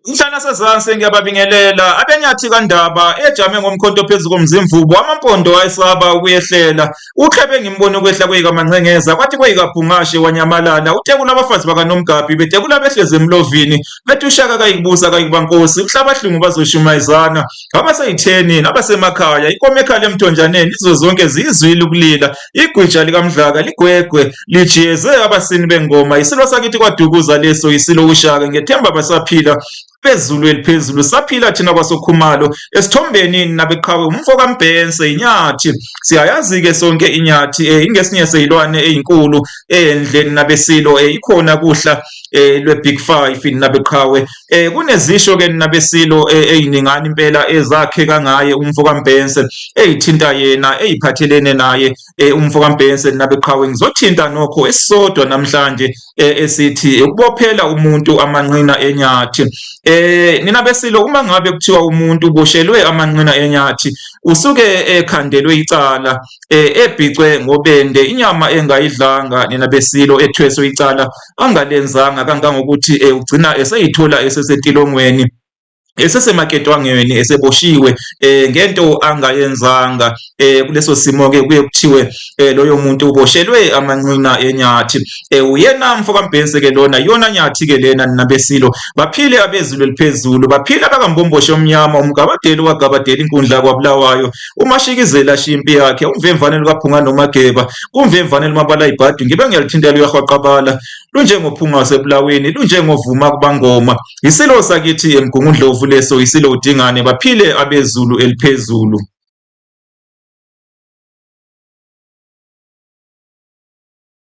Mhlana sezansi ngiyababingelela abenyathi kaNdaba ejame ngomkhonto phezu komzimvubu amampondo ayesaba ukuyehlela uklebe ngimbone ukwehla kweyikaMancengeza kwathi kweyikaBhungashe wanyamalala utekula abafazi bakaNomgabhi betekula behlezi emlovini bethi uShaka kayikubusa kayikuba nkosi uhlabahlungu bazoshumayezana abaseyitheni nabasemakhaya inkomo ekhala emthonjaneni izo zonke ziyizwile ukulila Igwija likaMdlaka ligwegwe lijiyeze abasini bengoma isilo sakithi kwaDukuza leso isilo uShaka ngethemba basaphila phezulu eliphezulu saphila thina kwaSokhumalo esithombeni nabeqhawe umfo kaMbhense inyathi siyayazi-ke sonke inyathi ingesinye seyilwane eyinkulu endleni nabesilo ikhona kuhla lwe-Big Five nabeqhawe kunezisho ke nabesilo eyiningana impela ezakheka ngaye umfo kaMbhense eyithinta yena eyiphathelene naye umfo kaMbhense nabeqhawe ngizothinta nokho esisodwa namhlanje esithi ukubophela umuntu amanqina enyathi. Nina besilo uma ngabe kuthiwa umuntu uboshelwe amanqina enyathi usuke ekhandelwe icala ebhicwe ngobende inyama engayidlanga nina besilo ethweswe icala angalenzanga kangangokuthi ugcina eseyithola esesetilongweni esesemaketwangeni eseboshiwe ngento angayenzanga. Kuleso simo ke kuye kuthiwe loyo muntu uboshelwe amanqina enyathi. Uyena mfo kaMbhense ke lona iyona nyathi ke lena nina besilo. Baphile abezulu eliphezulu baphile abakaMbomboshe omnyama umgabadeli wagabadela inkundla kwaBulawayo umashikizela shimpi yakhe umvemvane lukaphunga nomageba kumvemvane lumabala ibhadi ngibe ngiyalithinta luyahwaqabala lunjengophunga wasebulaweni lunjengovuma kubangoma isilo sakithi eMgungundlovu leso isilo uDingane baphile abezulu eliphezulu.